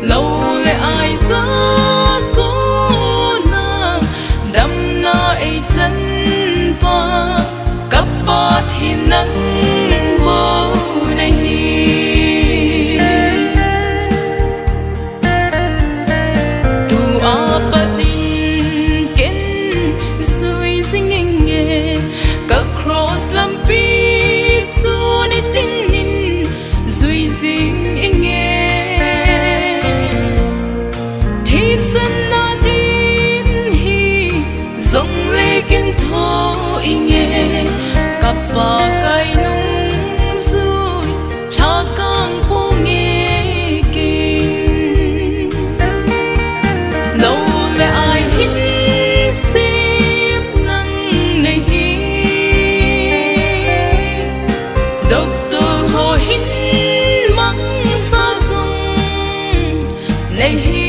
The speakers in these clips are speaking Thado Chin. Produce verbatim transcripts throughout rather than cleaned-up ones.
Lou le ai ja kona damna eichan pa, ka Pa thinang bou nahi. Tua pat in ken jui jing inge, ka cross lampi chu nitin in jui jing inge. Thi channa din hi jongle ken tho inge, ka Pa kai nungjui lhakang pu nge ken. Lou le ai hin sem nang nahi, doctor ho hin mangcha jong nahi.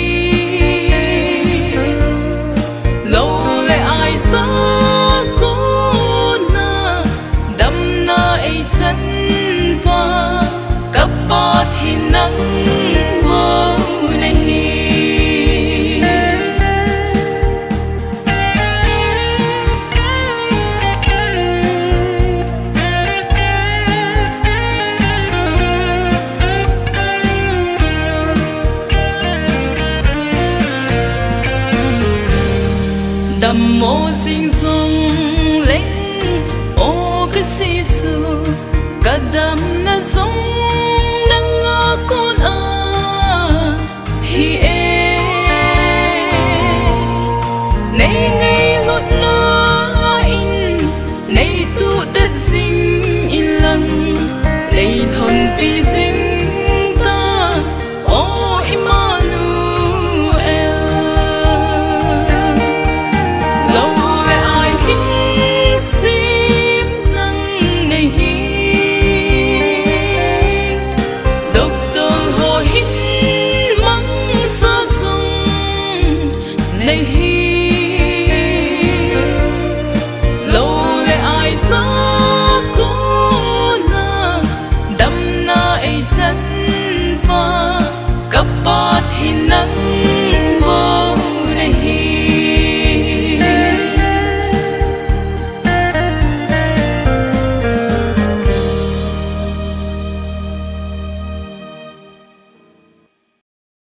Lou le ai ja kona damna eichan pa, ka Pa thinang bou nahi. Dammo jing jongleng, o ka Jesu, ka damna jong